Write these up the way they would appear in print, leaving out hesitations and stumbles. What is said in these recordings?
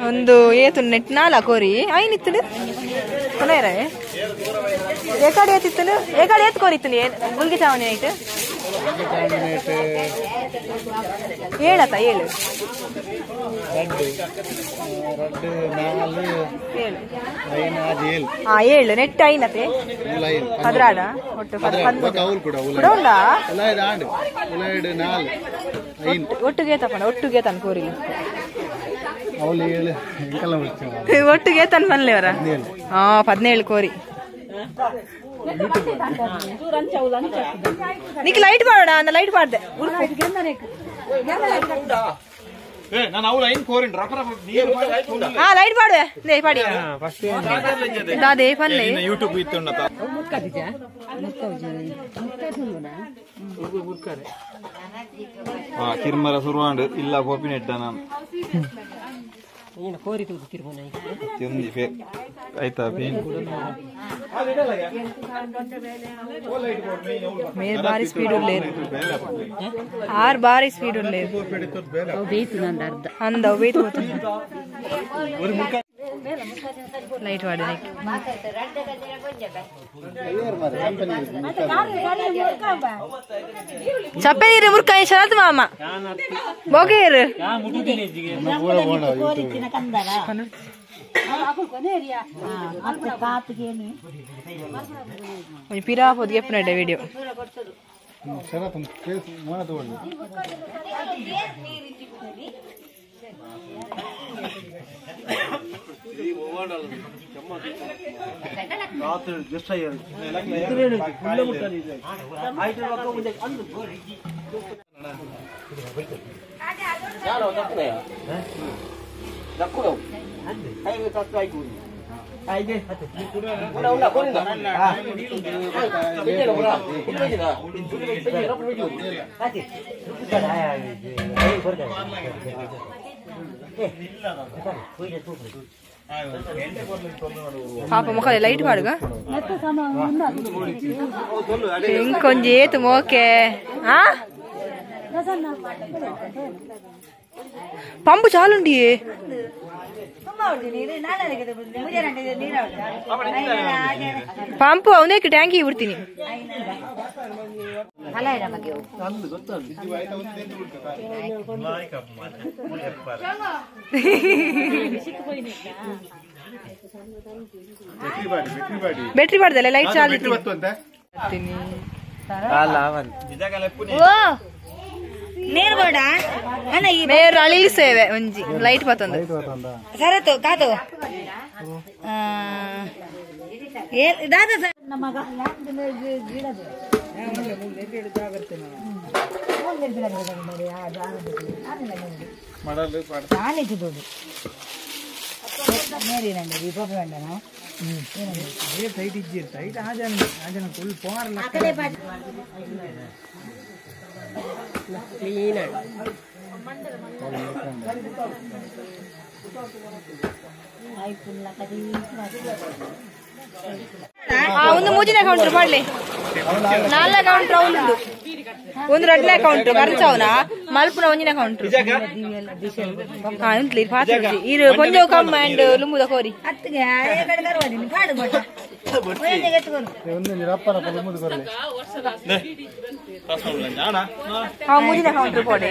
ಒಂದು ಏತು ನೆಟ್ ನಾಲ ಕೋರಿ ಐನ್ ಇತ್ತುಂಡು ಕೊನೇರ ಏಕಾಡಿ ಏತಿತ್ತುಂಡು ಏಕಾಡಿ ಏತ್ ಕೋರಿ ಇತ್ತು ಗುಲ್ಗಿ ಚಾವಣಿ ನೈಟ್ ಏಳತ್ತ ಏಳು ಏಳು ನೆಟ್ ಐನತೆ ಪದ್ರಾಡ ಒಟ್ಟು ಉಂಡಾ ಒಟ್ಟಿಗೆ ತಪ್ಪಣ ಒಟ್ಟಿಗೆ ತನ್ ಕೋರಿಲ್ಲ ಒಟ್ಟಿಗೆ ತನ್ ಪನ್ಲೇವರ ಹಾ 17 ಕೋರಿ ನಿಕ್ ಲೈಟ್ ಮಾಡೋಣ ಅಂದ ಲೈಟ್ ಮಾಡ್ದೆ ಹಾ ಲೈಟ್ ಮಾಡುವೆ ಲೇ ಪಾಡಿ ದಾದೆ ಪನ್ಲೆ ಯೂಟ್ಯೂಬ್ ಇತ್ತುಂಡ ಕಿರ್ಮರ ಸುರುವಾಂಡ್ ಇಲ್ಲ ಪೋಪಿನೆಟ್ಟ ನಾನು ಆಯ್ತಾ ಮೇರ್ ಬಾರಿ ಸ್ಪೀಡ್ ಉಳ್ಳೇರು ಆರ್ ಬಾರಿ ಸ್ಪೀಡ್ ಉಳ್ಳೇರು ಅಂದ ಬೇತು ಲೈಟ್ ವಾಡಿ ಚಪ್ಪೆ ನೀರು ಮುರ್ಕ ಶರತ್ ಮಾಮ ಬೋಗೇರು ಪಿರಾ ಪೊದ್ಗೆ ಪುನಡೆ ವಿಡಿಯೋ ಪಾಪ ಮುಖ ಲೈಟ್ ಮಾಡುಗ ಇಂಕೊಂಜಿ ಏತು ಮೋಕೆ ಆ ಪಂಪು ಚಾಲುಂಡಿ ಪಂಪು ಅವನೇ ಟ್ಯಾಂಕಿ ಬಿಡ್ತೀನಿ ಬ್ಯಾಟ್ರಿ ಬಾರ್ದಲ್ಲ ಲೈಟ್ ಚಾಲು ಮೇರ್ ಅಳಿಲ್ ಸೇವೆ ಒಂಜಿ ಲೈಟ್ ಬತ್ತೊಂದು ಸರತು ಕಾದು ದಾದ ಒಂದು ಮೂಜಿನ ಕೌಂಟ್ರ್ ಮಾಡ್ಲಿ ನಾಲ್ಕ ಕೌಂಟ್ರ್ ಉಂಟು ಒಂದು ರಡ್ಲೆ ಕೌಂಟ್ರ್ ಖರ್ಚವನ ಮಲ್ಪುನ ಒಂಜಿನ ಕೌಂಟ್ರ್ ಹಾ ಉಂಟ್ಲಿ ಪಾತ್ರ ಇರು ಕೊಂಜ ಕಮ್ಮ ಅಂಡ್ ಲುಂಬುದ ಕೋರಿ ಹಾ ಮೂಜಿನ ಕೌಂಟ್ರ್ ಕೊಡೆ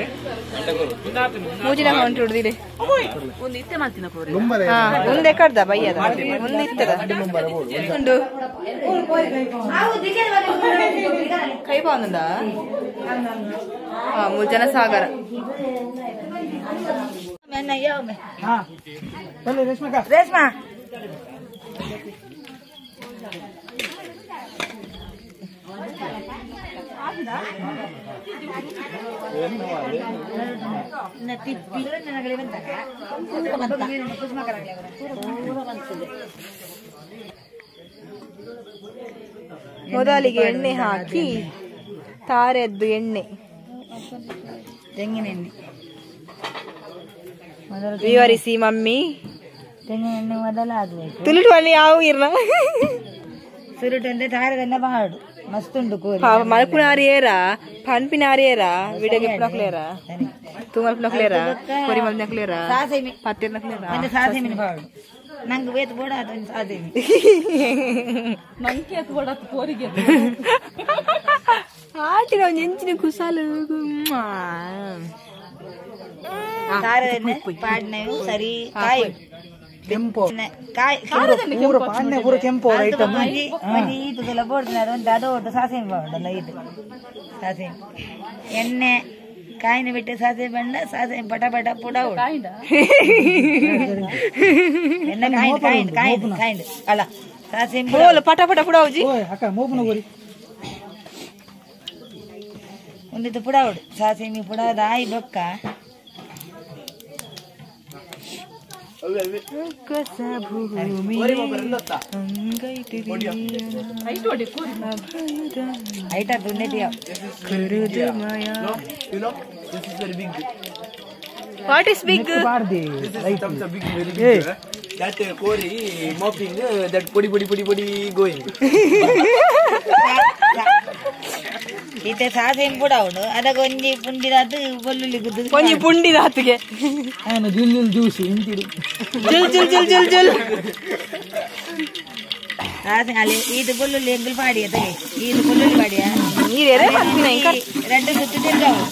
ಮೂಜಿನ ಕೌಂಟ್ರ್ ಹಿಡ್ದಿರಿ ಒಂದೇ ಕಡ್ದ ಬಯ್ಯದ ಒಂದು ಇತ್ತದ ಉಂಡು ಕೈ ಬಾಂದ ಜನಸಾಗರ ರೇಷ್ಮಾ ಮೊದಲಿಗೆ ಎಣ್ಣೆ ಹಾಕಿ ತಾರೆದ್ದು ಎಣ್ಣೆ ತೆಂಗಿನೆಣ್ಣೆ ವಿವರಿಸಿ ಮಮ್ಮಿ. ತೆಂಗಿನೆಣ್ಣೆ ಮೊದಲಾಗಬೇಕು. ತುಳುಟು ಅಲ್ಲಿ ಯಾವ ಇರ್ನ ಸುರುಟು ಅಂದ್ರೆ ತಾರೆದನ್ನ ಬಾಡು ಮಸ್ತ್ ಉಂಟು ಕೋರಿ. ಮಲ್ಪುನಾರಿಯೇರ ಪನ್ಪಿನಾರಿಯೇರ ವಿಡಗೆ ಪುನಕ್ಲೇರ. ತೂಮಲ್ಪನಕ್ಲೇರಾ ಕೊರಿ ಮಲ್ನಕ್ಲೇರಾ ಸಾಸೆಮಿ ಪತ್ತಿರ್ನಕ್ಲೇರಾ ಒಂದು ಸಾಸೆಮಿನ ಪಾಡು ನಂಗೆ ವೇತ್ ಬೋಡ ಅದು ಒಂದು ಸಾಸೆಮಿ ನಂಗೆ ಅದು ಬೋಡ ಅದು ಕೋರಿಗೆ ಆಟಿನ ಒಂಜಿ ಎಂಚಿನ ಕುಸಾಲು ಕಾರದೆಣ್ಣೆ ಪಾಡ್ನೆವು ಸರಿ ಕಾಯಿ ಕೆಂಪು ಕಾಯಿ ಪೂರ ಪಾಡ್ನೆ ಪೂರ ಕೆಂಪು ಐಟಮ್ ಒಂಜಿ ಒಂಜಿ ಈತುದೆಲ್ಲ ಬೋಡ್ತಿನ ಒಂದು ಅದು ಒಟ್ಟು ಸಾಸೆಮಿ ಪಾಡಲ್ಲ ಇದು ಸಾಸೆಮಿ ಎಣ್ಣೆ ಕಾಯಿನ ಬಿಟ್ಟು ಸಾಸೆ ಬಣ್ಣ ಸಾಸೆ ಪಟ ಪಟ ಪುಡ ಎಣ್ಣೆ ಕಾಯಿನ ಕಾಯಿನ ಕಾಯಿನ ಕಾಯಿನ ಅಲ್ಲ ಸಾಸೆ ಬೋಲು ಪಟ ಪಟ ಪುಡ ಹೌಜಿ ಅಕ್ಕ ಮೋಪನ ಗೋರಿ ಒಂದಿತ್ತು ಪುಡ ಉಡು ಸಾಸೆಮಿ ಪುಡ ಆಯಿ ಬೊಕ್ಕ ಐಟ ದುನ್ನೆಟಿಯ What is big? This is a big, very big. That kori mopping, that podi podi podi podi going. ಇತ್ತೆ ಸಾಸೆಮಿ ಪುಡ ಉಂಡು ಅದಕ್ಕೆ ಒಂಜಿ ಪುಂಡಿದಾತು ಬೊಲ್ಲುಳ್ಳಿ ಗುದ್ದು ಒಂಜಿ ಪುಂಡಿದಾತುಗೆ ಆಯ್ನ ಜುಲ್ ಜುಲ್ ಜ್ಯೂಸ್ ಇಂತಿಡು ಜುಲ್ ಜುಲ್ ಜುಲ್ ಜುಲ್ ಜುಲ್ ಸಾಸೆ ಅಲ್ಲಿ ಇದು ಬೊಲ್ಲುಳ್ಳಿ ಎಂಗುಲ್ ಪಾಡಿಯ ತಗೆ ಇದು ಬೊಲ್ಲುಳ್ಳಿ ಪಾಡಿಯ ನೀರೇರೆ ಪನ್ಪಿನ ಇಂಕ రెండు ಸುತ್ತು ತಿರ್ಗಾವು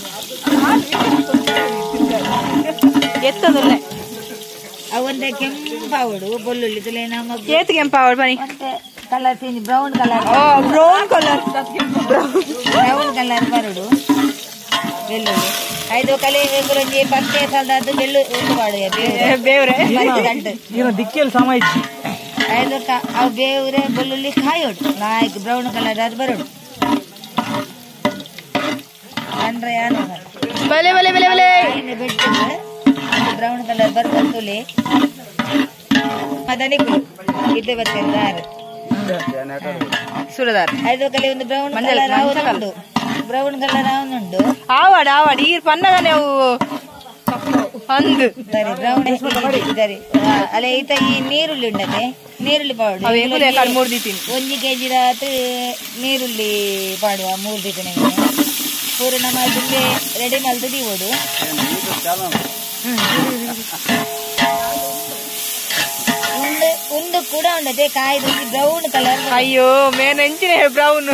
ಎತ್ತದುಲ್ಲೆ ಅವಂದೆ ಕೆಂಪಾವುಡು ಬೊಲ್ಲುಳ್ಳಿ ತುಲೆ ನಮ್ಮ ಏತ್ ಕೆಂಪಾವಡು ಬನ್ನಿ ಮತ್ತೆ colour change brown colour brown colour brown colour ಬರುಡು ಬೆಳ್ಳುಳ್ಳಿ ಐದು ಕಲೆ ಒಂಜಿ ಪತ್ತೆ ಸಲ್ದಾತು ಬೆಳ್ಳು ಉಂಡು ಪಾಡು ಬೇವ್ರೆ ಗಂಟು ಈನ ದಿಕ್ಕೆಲ್ ಸಮ ಇಜ್ಜಿ ಐದು ಅವು ಬೇವ್ರೆ ಬೆಳ್ಳುಳ್ಳಿ ಕಾಯೋಡು ಲಾಯ್ಕ್ ಬ್ರೌನ್ ಕಲರ್ ಅದು ಬರುಡು ಅಂದ್ರೆ ಯಾನು ಬಲೆ ಬಲೆ ಬಲೆ ಬಲೆ ಬೆಟ್ಟು ಬ್ರೌನ್ ಕಲರ್ ಬರ್ಬರ್ತುಲಿ ಮದನಿಕುಲು ಇದ್ದೆ ಬತ್ತಿದ್ದಾರೆ ಸುರದಾರ್ ಐದು ಕಲೆ ಒಂದು ಬ್ರೌನ್ ಕಲರ್ ಆವನುಂಡು ಬ್ರೌನ್ ಕಲರ್ ಆವನುಂಡು ಆವಾಡ ಆವಾಡ ಈರ್ ಪನ್ನಗನೆ ಅವು ಅಂದು ಸರಿ ಬ್ರೌನ್ ಸರಿ ಅಲ್ಲ ಈತ ಈ ನೀರುಳ್ಳಿ ಉಂಡತೆ ನೀರುಳ್ಳಿ ಪಾಡು ಅವು ಎಂಗುಲೆ ಕಾಡು ಮೂರು ದೀತೀನಿ ಒಂಜಿ ಕೆಜಿ ರಾತ್ ನೀರುಳ್ಳಿ ಪಾಡುವ ಮೂರು ದೀತೀನಿ ಪೂರ ನಮ್ಮ ದುಂಬೆ ರೆಡಿ ಮಲ್ದು ದೀವೋಡು ಉಂಡು ಉಂಡು ಕೂಡ ಉಂಡತೆ ಕಾಯ್ದು ಬ್ರೌನ್ ಕಲರ್ ಅಯ್ಯೋ ಮೇನ್ ಎಂಚಿನ ಬ್ರೌನ್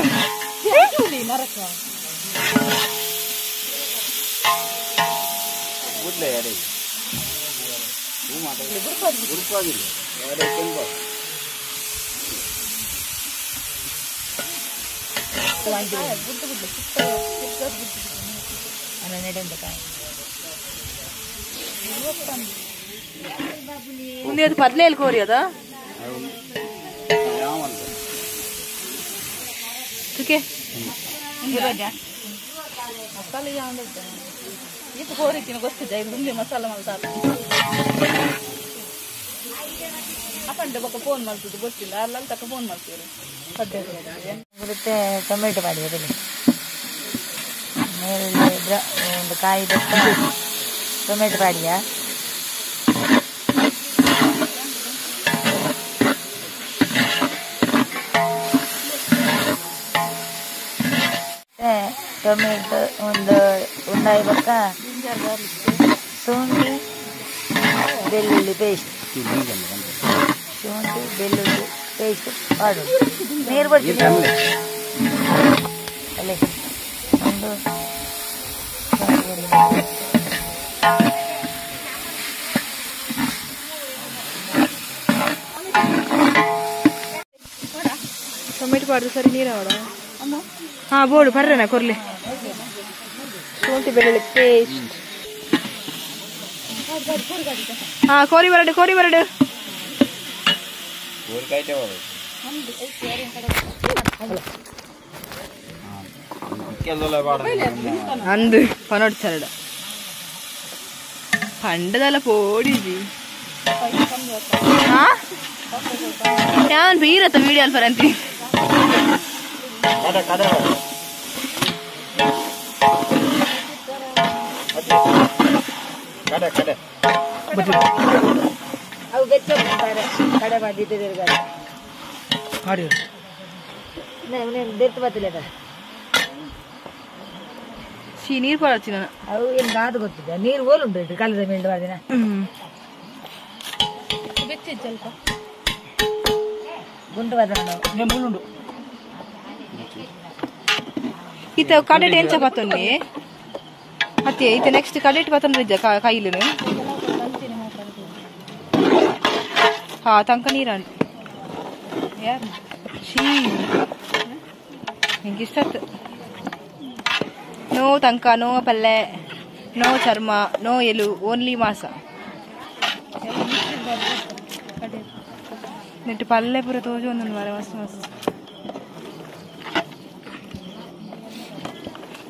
ಮುಂದೆ ಪದ್ಲೇಲ್ ಕೋರಿ ಅದ ತುಕೆ ಇದು ಕೋರಿತಿನ ಗೊತ್ತಿದೆ ಇದು ಮಸಾಲ ಮಲ್ತಾರ ಅಪ್ಪಂಡೆ ಬೊಕ್ಕ ಫೋನ್ ಮಾಡ್ತಿದ್ದು ಗೊತ್ತಿಲ್ಲ ಅಲ್ಲ ತಕ್ಕ ಫೋನ್ ಮಾಡ್ತೀರಿ ಮತ್ತೆ ಟೊಮೆಟೊ ಮಾಡಿ ಅದರಲ್ಲಿ ನೀರುಳ್ಳಿ ಒಂದು ಕಾಯಿ ಬೆಟ್ಟ ಟೊಮೆಟೊ ಪಾಡಿಯ ಟೊಮೆಟೊ ಒಂದು ಉಂಡಾಯಿ ಬಕ್ಕ ಶುಂಠಿ ಬೆಳ್ಳುಳ್ಳಿ ಪೇಸ್ಟ್ ಶುಂಠಿ ಬೆಳ್ಳುಳ್ಳಿ ಪೇಸ್ಟ್ ಮಾಡು ನೀರು ಬರ್ತೀನಿ ಅಲ್ಲೇ ಒಂದು ಟೊಮೆಟೊ ಪಾಡ್ದು ಸರಿ ನೀರಾವಡ ಹಾ ಬೋಡು ಬರ್ರಣ ಕೊರ್ಲೆ ಶುಂಠಿ ಬೆಳ್ಳುಳ್ಳಿ ಪೇಸ್ಟ್ ಹಾ ಕೋರಿ ಬರಡು ಕೋರಿ ಬರಡು ಅಂದು ಪನೋಡ್ಚಾರಡ ಪಂಡದಲ್ಲ ಪೋಡಿಜಿ ಹಾ ಯಾನ್ ಬೀರತ್ತ ವಿಡಿಯೋ ಅಲ್ಪ ಅಂತಿ ಅವು ಬೆಚ್ಚ ಕಡೆ ಮಾಡಿದ್ದೆ ಮಾಡಿ ದೇರ್ತು ಬತ್ತಿಲ್ಲ. She ನೀರು ಪಡಚ್ಚಿನ ಅವು ಏನು ಗಾದು ಗೊತ್ತಿದೆ ನೀರು ಓಲುಂಟು ಕಲ್ಲದ ಮೇಲೆ ಬಾದಿನ ಬೆಚ್ಚಿಜ್ಜಲ್ಪ ಗುಂಡು ಬಾದನ ಮುಳ್ಳುಂಡು ಈತ ಕಡೆಟ್ ಎಂಚ ಪತ್ತೊನ್ನಿ ಅತ್ತೆ ಈತ ನೆಕ್ಸ್ಟ್ ಕಡೆಟ್ ಪತ್ತೊಂದು ಕೈಲುನು ಹಾ ತಂಕ ನೀರಾಂಡು ಶೀ ನಿಂಗೆ ಇಷ್ಟ ನೋ ತಂಕ ನೋ ಪಲ್ಲೆ ನೋ ಚರ್ಮ ನೋ ಎಲು ಓನ್ಲಿ ಮಾಸ ನೆಟ್ಟು ಪಲ್ಲೆ ಪೂರ ತೋಜು ಒಂದೊಂದು ಮರ ಮಸ್ತ್ ಮಸ್ತ್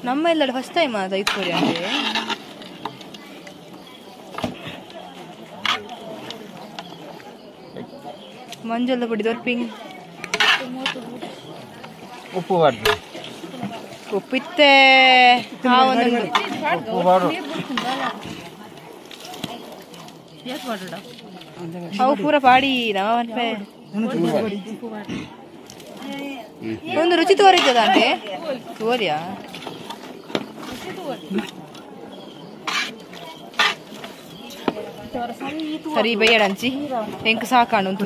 ನಮ್ಮ ಎಲ್ಲ ಫಸ್ಟ್ ಟೈಮ್ ಅದು ಇತ್ಕೊಡಿ ಅಂದ್ರೆ ಮಂಜುಲ್ಲ ಪೊಡಿ ದೊರ್ಪಿಂಗ್ ಉಪ್ಪು ಬಾರ್ದು ಉಪ್ಪಿತ್ತೆ ಆ ಒಂದೊಂದು ಅವು ಪೂರ ಪಾಡಿ ನಮ್ಮ ಒಂದು ರುಚಿ ತೋರಿದ್ದದಂತೆ ತೋರಿಯಾ ಸರಿ ಬೈಯಡಂಚಿ ಎಂಕ್ ಸಾಕಾಣು ಅಂತ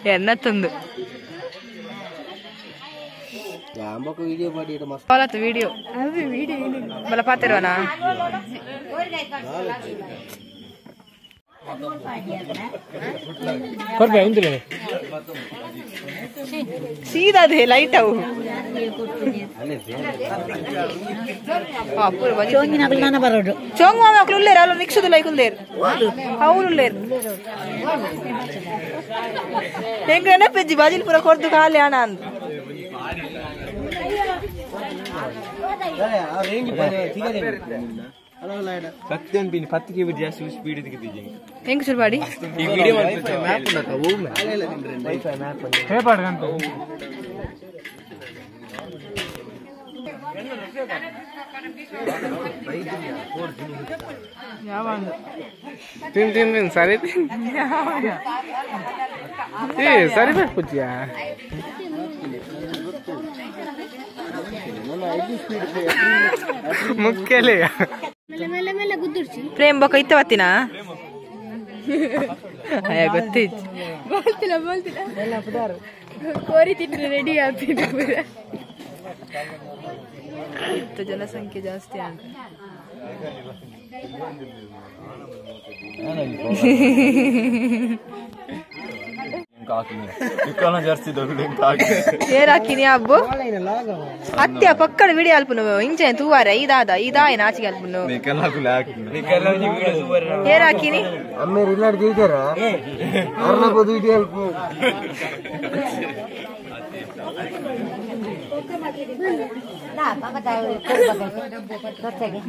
ಎನ್ನ ತಂದು ವಿಡಿಯೋ ಬಲ ಪಾತಿರುವನಾ ಸೀದಾ they light ಅವು ಚೋಂಗ್ ಮಾಮ ಅಕ್ಲು ಉಲ್ಲೇರು ಅಲ್ಲ ರಿಕ್ಷದ ಲೈಕ್ ಉಲ್ಲೇರು ಅವ್ರು ಉಲ್ಲೇರು ಹೆಂಗ ನೆನಪಿಜ್ಜಿ ಬಾಜಿಲ್ ಪೂರ ಕೊರ್ದು ಖಾಲಿ ಹಣ ಅಂದು ಹೆಂಗ್ ಶುರುವಾಡಿ ತಿನ್ ತಿನ್ ತಿನ್ ಸರಿ ತಿನ್ ಏ ಸರಿ ಬೇಕು ಪೂಜ್ಯ ಮುಖ್ಯಲೇ ಪ್ರೇಮ್ ಬೊಕ್ಕ ಇತ್ತ ಬತ್ತಿನ ಅಯ್ಯ ಗೊತ್ತಿತ್ತು ಬೋಲ್ತಿಲ್ಲ ಬೋಲ್ತಿಲ್ಲ ಕೋರಿ ತಿಂದ್ರೆ ರೆಡಿ ಆಗ್ತೀನಿ ಇತ್ತು ಜನಸಂಖ್ಯೆ ಜಾಸ್ತಿ ಆಗ ಏರಾಕಿನಿ ಅಬ್ಬು ಅತ್ಯ ಪಕ್ಕಡ ವಿಡಿ ಅಲ್ಪುನು ಇಂಚೆ ತೂವಾರ ಇದಾದ ಇದಾಯ ನಾಚಿಗೆ ಅಲ್ಪುನು ಏರಾಕಿನಿ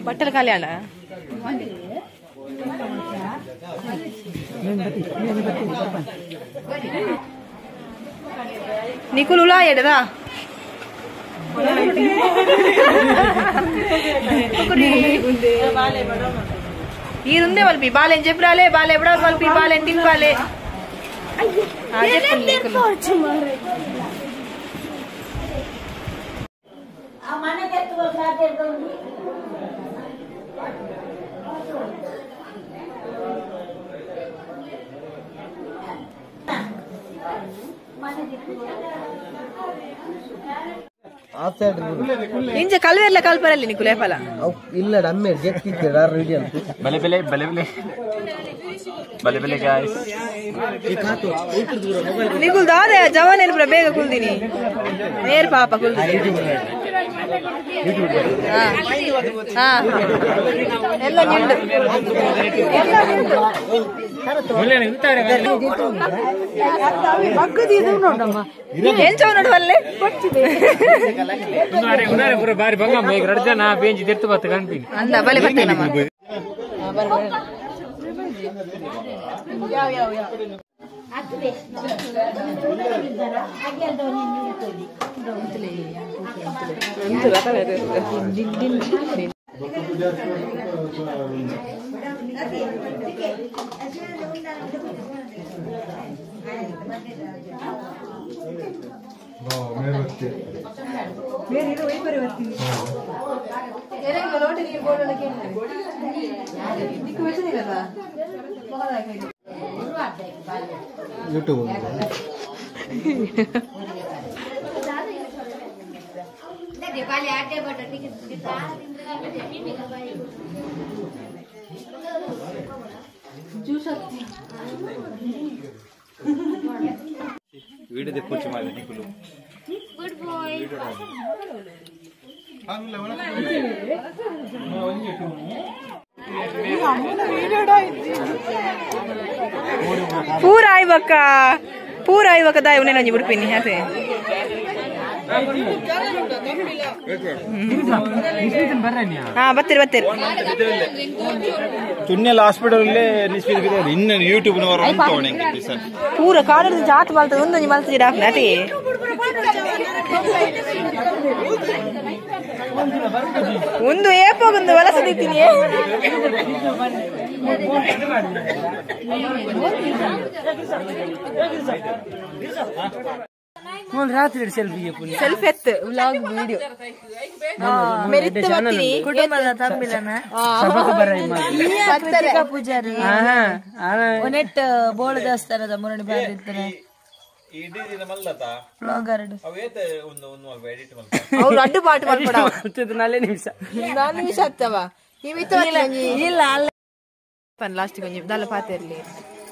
ಬಟ್ಟಲ್ ಕಲ್ಯಾಣ ನಿಕುಲ್ ಉಲಾ ಎಡದಾ ಈರುಂದೆ ಮಲ್ಪಿ ಬಾಲೆನ್ ಜೆಪ್ರಾಲೆ ಬಾಲೆ ಬಡ ಮಲ್ಪಿ ಬಾಲೆನ್ ತಿನ್ಪಾಲೆ ಇಂಚ ಕಲ್ವೇರ್ಲ ಕಲ್ಪರಲ್ಲಿ ನಿಕುಲೆ ಫಲ ಇಲ್ಲ ನಮ್ಮೆ ಗೆತ್ತಿದ್ದೆ ರೆಡಿ ಅಂತ ಬಲೆ ಬಲೆ ಬಲೆ ಬಲೆ ಬಲೆ ಬಲೆ ಗಾಯ್ಸ್ ನಿಕುಲ್ ದಾದೆ ಜವಾನ್ ಏನ್ಪುರ ಬೇಗ ಕುಲ್ದಿನಿ ನೇರ್ ಪಾಪ ಕುಲ್ದಿನಿ ಹಾ ಎಲ್ಲ ನಿಂಡು ಎಲ್ಲ ನಿಂಡು ಎಂಚ ನೋಡು ಅಲ್ಲೇ ಬಾರಿ ಬಂಗಮ್ಮ ಈಗ ಎರಡು ಜನ ಬೇಂಜಿ ತೆತ್ತು ಬತ್ತ ಕಾಣ್ತೀನಿ ಅಂದ ಬಲೆ ಬರ್ತೇನಮ್ಮ ಯೂಟ್ಯೂಬ್ ವಿಡಿಯೋ ಪೂಜೆ ಮಾಡಿ ನಿಕುಲು ಪೂರ ಆಯ್ಬಕ್ಕ ಪೂರ ಆಯ್ಬಕ್ಕ ದಾಯ ಉನ್ನೆ ಒಂಜಿ ಬುಡ್ಪಿನಿ ಅದೇ ಹಾ ಬತ್ತೀರಿ ಬತ್ತೀರಿ ತುನ್ನೆಲ್ಲ ಹಾಸ್ಪಿಟಲ್ ಇನ್ನು ಯೂಟ್ಯೂಬ್ ಸರ್ ಪೂರ ಕಾಡದ ಜಾತ್ ಮಲ್ತದ ಒಂದೊಂಜಿ ಮಲ್ತದ ಹಾಕ್ನ ಅದೇ ಒಂದು ಏಪೋಗೊಂದು ವಲಸೆ ದಿತ್ತೀನಿ ರಾತ್ರಿ ಸೆಲ್ಫಿ ಸೆಲ್ಫಿ ಎತ್ತು ವ್ಲಾಗ್ ವಿಡಿಯೋ ಮೆರಿತ್ತ ಬರ್ತೀನಿ ಕುಟುಂಬದ ತಮ್ಮಿಲನ ಪೂಜಾರಿ ಒನೆಟ್ ಬೋಳ ದೇವಸ್ಥಾನದ ಮುರಣಿ ಬಾರಿರ್ತಾನೆ ಬ್ಲಾಗರ್ ಅವ್ರು ಅಡ್ಡು ಪಾಠ ಮಾಡ್ಕೊಡ ನಾಲ್ಕು ನಿಮಿಷ ನಾಲ್ಕು ನಿಮಿಷ ಆಗ್ತವ ಇಲ್ಲ ಅಲ್ಲ ಲಾಸ್ಟ್ ಕೊಂಚ ದಲ್ಲ ಪಾತೆ ಇರ್ಲಿ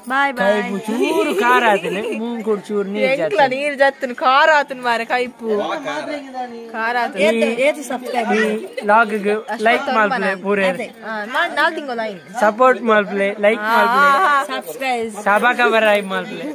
ಬಾಯ್ ಬಾಯ್ ಚೂರು ಖಾರ ಆತನೆ ಮೂಂಕುಡ್ ಚೂರು ನೀರು ಎಂಕ್ಲ ನೀರು ಜತ್ತನು ಖಾರ ಆತನು ಮಾರೆ ಕೈಪು ಖಾರ ಆತನು ಏತು ಸಬ್ಸ್ಕ್ರೈಬ್ ಲಾಗ್ ಲೈಕ್ ಮಲ್ಪಲೆ ಪೂರೆ ನಾಲ್ಕು ತಿಂಗಳು ಸಪೋರ್ಟ್ ಮಲ್ಪಲೆ ಲೈಕ್ ಮಲ್ಪಲೆ ಸಬ್ಸ್ಕ್ರೈಬ್ ಸಬಾಕ ಬರಾಯ್ ಮಲ್ಪಲೆ.